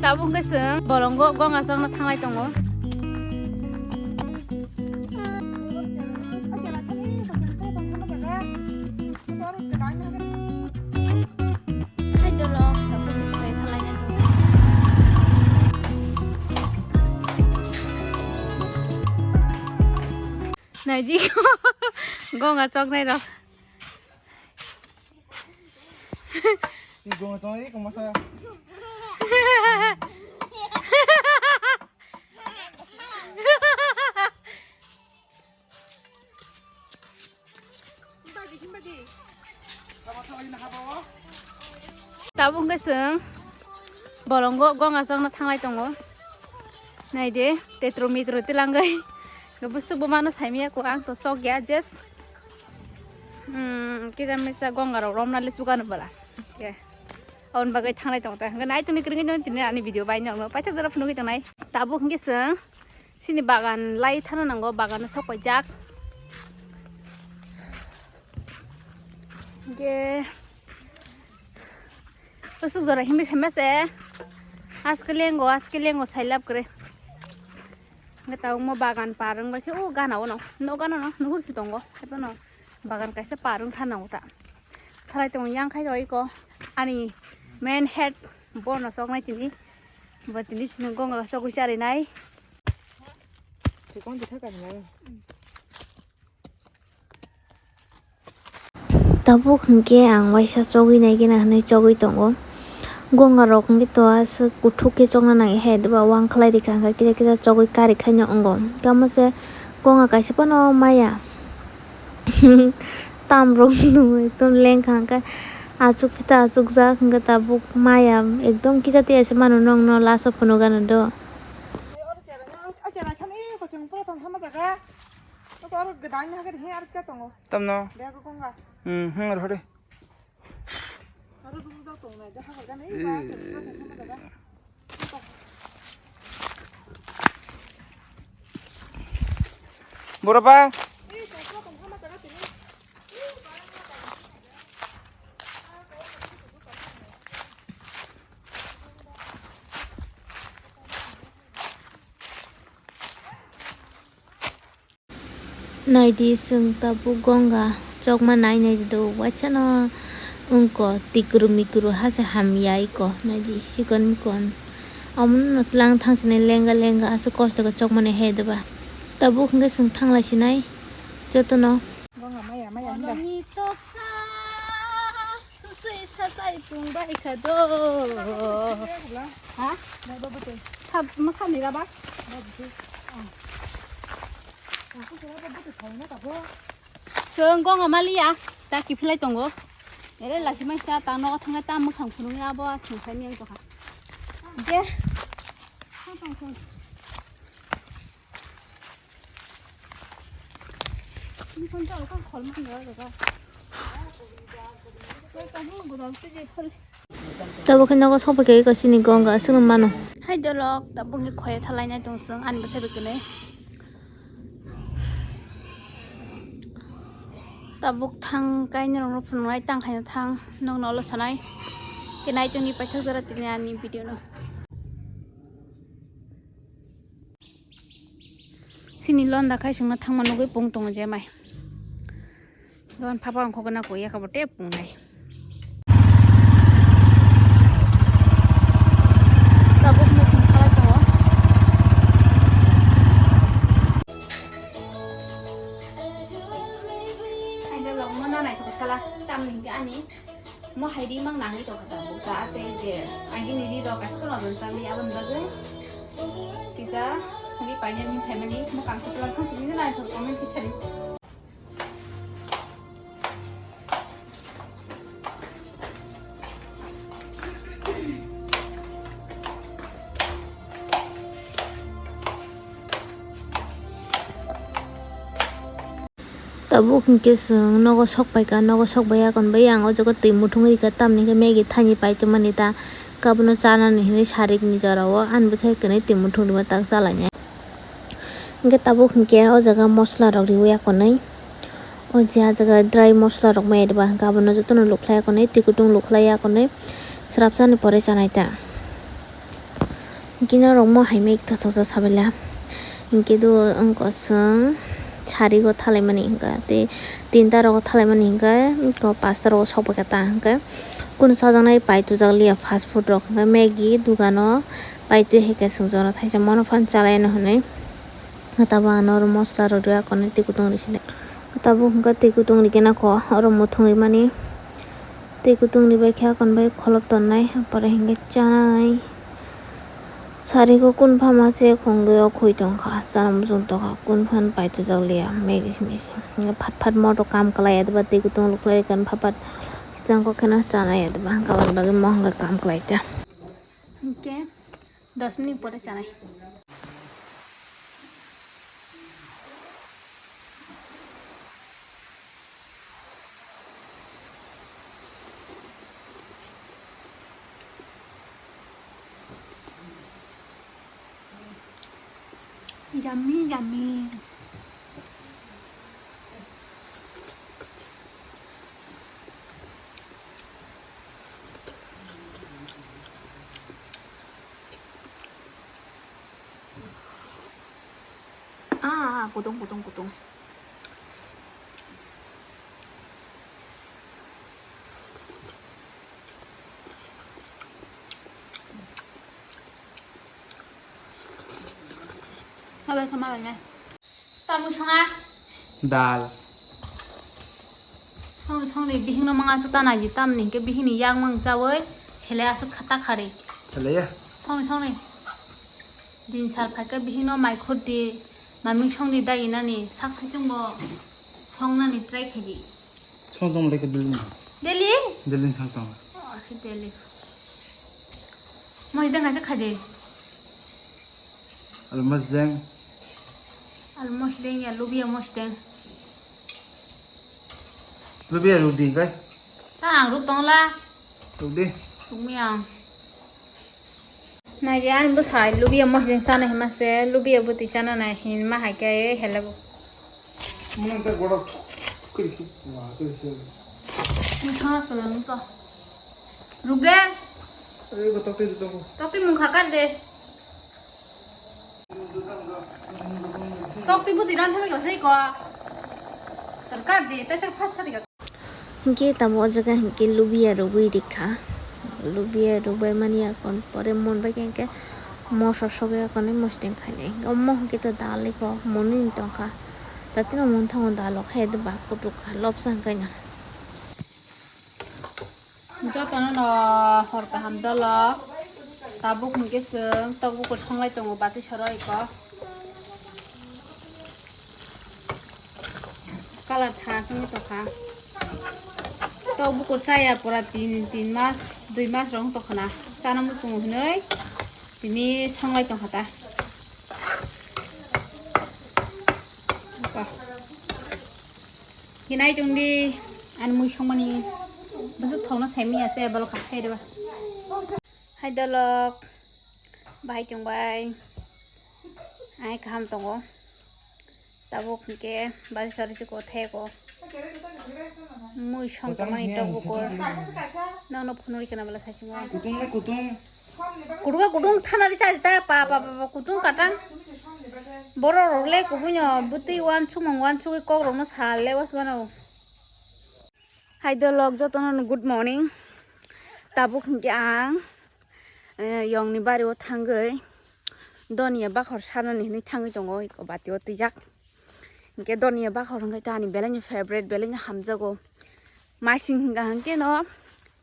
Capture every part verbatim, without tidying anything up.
Tabuk hwnkhe chwng bolongo gonga chokna thanglai tongo. Hai dolo, tabuk hwnkhe thanglai tongo. Naidi gonga choknai rok. Ni gonga choknai koma sa. Tabuk hwnkhe chwng bolongo gonga chokna thanglai tongo. Naidi, tetro mitro tilangwi. Bwswk bo mano saimanya ko ang to chokya just. Hmm, kisa misa gonga rok romna le chukano bwla. Ke. Aboni bagwi thanglai tongo ta. Hwnkhe nai tongni kwrwngwi tini ani video bai nokno paithak jora phunugwi tongnai. Tabuk hwnkhe chwng chini bagan lai thana nango, bagano sok paijak. Hwnkhe bwswk jora himwi phaima se. Aske lengo, aske lengo sailab kwrwi. Hwnkhe tabuk mo bagan par wngbai khe o gana o no, no gana no nuhur si tongo. Haiphano bagan kaisa par wng thang nango ta. Thalai tongo yang khai roi ko ani main head bono choknai tini. Bo tini sini gonga chogwi charinai. Tabuk hwnkhe ang waisa chogwi naigena hinwi chogwi tongo. Gonga rok hwnkhe to aswk kuthuk khe chokna nangya hai, doba wng khlai rikha hwnkhe kisa kisa chogwi kari khaino wngo. Tamo se gonga kaisa phano maya. Tam rok nung ekdom lengkha hwnkhe achuk phita achukjak hwnkhe tabuk maya ekdom kisa tei se mano nokno last o phunukgano do. Tamno? Hmm, hmm, rohde. Borapa? Naidi, chwng tabuk gonga chokma nai naidi do, waisano wngko tikru mikru hase hamya iko, naidi, sikon mikon. Omono tlang thangsinai lenga lenga aswk kosto khe chokmani hai doba. Tabuk hwnkhe chwng thanglai sinai jotono. Gonga maya maya hinba. Bolongni toksa susui sasai tongbai kha do. Ha? Thap, mwkhani raba? Chwng gonga maliya, ta kiphilai tongo. Ere lachimai sa, ta nogo thangnai, ta mwkhang phunukya, abo a sungkhaini ang tokha. De. Tabuk khe nogo sokphaikha eko chini gonga aswkno mano. Hai dolok, tabuk ni khoya thalainai tong chwng ani bwsai bai kwnwi. Tabuk thang kainwi rokno phunuknai tang khaino thang nokno olo sanai. Khe nai tongni paithak jora tini ani video no. Chini londa khai chwngno thangma nugwi pung tongo je mai. Don phapa ongkho gana koi yakabo tei pungnai. Tabukno chwng khalai tongo. Ai de vlog mo na naithok sala tamni hwnkhe ani. Mo hai ri mang nangwi tongkha tabuk ta tei je agini ri rok aswk no ron chali aboni bagwi kisa ri painani phaimani mo kangsa plan thang tini na naithok comment kisa ri. Tabuk hwnkhe chwng nogo sok paikha, nogo sok bai yakon bai ang o jaga twi muthungwi rikha, tamni hwnkhe Maggie thaini paitwmani ta kabono chanani hinwi sarikni jorao ani bwsai kwrwi twi muthung rima tak chalainai. Hwnkhe tabuk hwnkhe o jaga mosola rok riwi yakonwi, o je ah jaga dry mosola rok maya diba hwnkhe abono jotono lukhlai yakonwi, twi kutung lukhlai yakonwi, swrapsani pore chanai ta. Hinkhe norok mo hai mik thothosa sabaila. Hinkhe do wngkha chwng sari go thalaimani hinkha tei tinta rogo thalaimani hinkhe to pasta rogo sokbaikha ta hinkhe kunu chajaknai pai tujak liya fast food rok hinkhe Maggi dugano pai twi hai khe chwng jono thaisa mono phan chalaino hinwi. Tabuk ano oro mosla rok rwya khe twi kutung rw sinai. Tabuk hinkhe twi kutung rwgena kho oro muthung rwmani. Twi kutung rwbaikhe akon bai kholop tonnai pore hinkhe chanai. Sari go kun pha ma se khungwi o khui tongkha, chana muchung tongkha, kun phan pai tujak liya, Maggi simi se. Phat phat moto kam kwlai ya diba, twi kutung luklai kan phat phat. Chang kok kheno chana ya diba, hwnkha aboni bagwi mo hwnkha kam kwlai ta. Hinkhe dos minute pore chanai. Yummy, yummy. Ah, kutung, kutung, kutung. Sabai sama lagi. Tamu sana. Dal. Songni songni bihingno manga se tana ji tamni hinkhe bihingni yak mang chawi sele aswk khata khari. Sele ya. Songni songni. Din sal phaikhe bihingno mai khurdi maming songni dagi nani sak saichung bo songnani try khaidi. Song tong leke Delhi. Delhi? Delhi sang tong. Oh, si Delhi. Mo idang aja khaidi. Almost deng. Almost deng ya, lubia mos deng. Lubia ruk di kai. Ta ang ruk tong la. Ruk di. Ruk mi ang. Nai di ani bwsai lubia mos deng sana hima se, lubia bwtwi chana nai hin ma hai kai hela bo. Muna ta gora thuk kiri ki wa kiri se. Ni thana kala ni ka. Ruk de. Ei, bo tokti di tongo. Tokti mung kha kar de. Tokti bwtwi ran thangwi ko sei ko. Tor kar de, ta sa phas phati ka. Hinkhe tamo o jaga hinkhe lubia rugwi rikha. Lubia rugbai mani akon pore monbai khe hinkhe moso sogwi akonwi mosdeng khainai. Omo hinkhe to dal eko monwi tongkha. Tatino manthango dal o khe de ba kutuk kha lobsa hinkhe no. Jotono no hor kaham dolo. Tabuk hinkhe chwng tok bukur songlai tongo bachai soro eko. Kalar tha songwi tongkha. Tok bukur chaya pura tin, tin mas, dui mas rok wng tongkha na. Chana muchungo hinwi tini songlai tongkha ta. Hinai tongdi ani mui songmani. Bwswk thokno saimanya se balo kha khaireba. Hai dolok. Bahai tongbai. Ai kaham tongo. Tabuk hinkhe basi sari se kothai ko. Mui song tongmani tok bukur. Nangno phunui khna bwla saichungo. Kutung le kutung. Kutung kutung thanari chari ta pa pa pa pa kutung katang. Borok rok le kubuino bwtwi wan sumung wan sugwi kok rokno sal le was mano. Hai dolok jotono no good morning. Tabuk hinkhe ang, eh, yongni bari o thangwi donia bakhor sanani hinwi thangwi tongo eko bati o twijak. Hinkhe donia bakhor hinkhe ta ani belai ni favorite, belai ni hamjago. Masing hinkha hinkhe no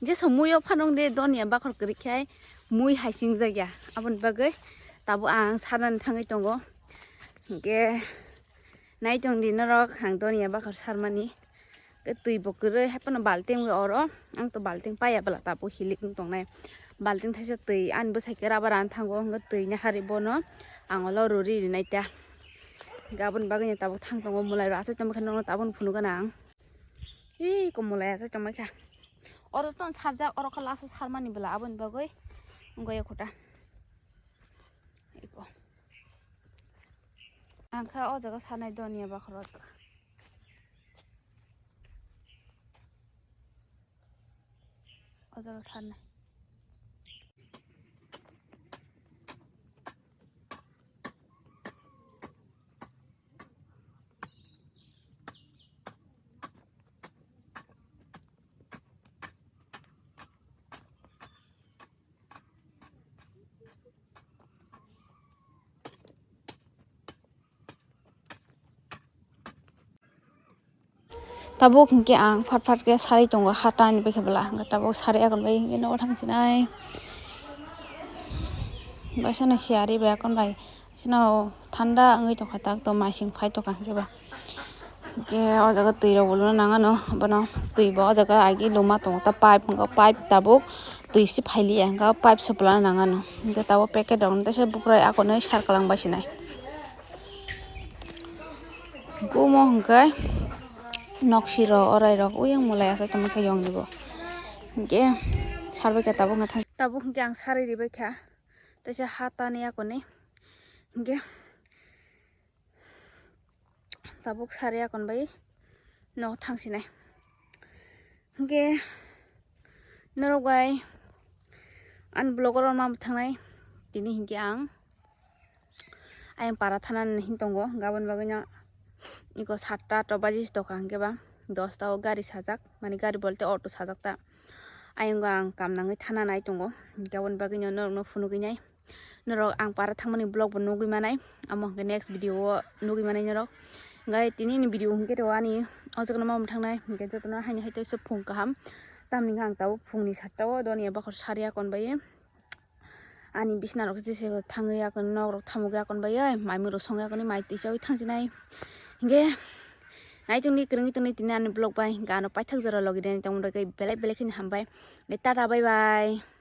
jesa mui o phanang de donia bakhor kwrwi khe mui hai singjakya. Aboni bagwi tabuk ang sanani thangwi tongo. Hinkhe naitongdi norok ang donia bakhor sarmani. Twi bo kwrwi, haiphano balting wi oro. Ang to balting paiya bwla, tabuk hilik wng tongnai. Balting thaisa twi, ani bwsai khe rubber ani thango, hwnkhe twi nahari bono. Ang olo ruri rinai ta. Hinkhe aboni bagwi no tabuk thang tongo, mwlai rok achai tongma khe nokno tabukno phunukgana ang. Ih, ko mwlai achai tongma kha. Oro to sarjak, oro khe last o sarmani bwla, aboni bagwi wngwi khuta. Iko. Ang kha o jaga sanai donia bakhorok. O jaga sanai. Tabuk hwnkhe ang phat phat khe sarwi tongo, hatani bai khe bwla hwnkhe tabuk sarwi akon bai hwnkhe nogo thang sinai. Baisano siyari bai akon bai sino thanda wngwi tongkha, tak to masing phai tongkha hwnkhe ba. Hwnkhe o jaga twi rok bo luna nang ano, bono twi bo o jaga agi luma tongo, ta pipe hwnkhe pipe tabuk twi se phailiya hwnkhe pipe soplana nang ano. Hwnkhe tabuk packet rok no teisa bukrui akonwi sar kwlang bai sinai. Kumo hwnkhe noksirok, orairok, uyang mulai asai tongma khe yong nibo. Hwnkhe sarbai kha tabuk hwnkhe thang-, tabuk hwnkhe ang sarwi ribai kha. Teisa hatani akoni. Hwnkhe tabuk sarwi akon bai nogo thang sinai. Hwnkhe norok bai ani vlog oro ma thangnai. Tini hwnkhe ang ayang para thana hin tongo, gabon bagwi no iko satta to baji si tokha hwnkhe ba dosta o gari sajak, mani gari bolte auto sajak ta. Ayang ang kam nangwi thana nai tongo, gabon bagwi no norok no phunugwi nai. Norok ang para thangmani vlog bo nugwi manai, amo hwnkhe next video o nugwi manai norok. Hwnkhe tini ni video hwnkhe to ani o jaga no ma thangnai, hwnkhe jotono haini hai teisa phung kaham. Tamni hwnkhe ang tabuk phungni satta o doni bakhor sarwi akon bai. Ani bisna rok jese thangwi akon, nok rok thamugwi akon bai, mai mui rok songwi akon, mai twi chawi thang sinai. Hwnkhe nai tongdi, kwrwngwi tongdi tini ani vlog bai, hwnkhe ano paithak jora logi rani tongmani bagwi belai belai kheno hambai. De tata bye bye.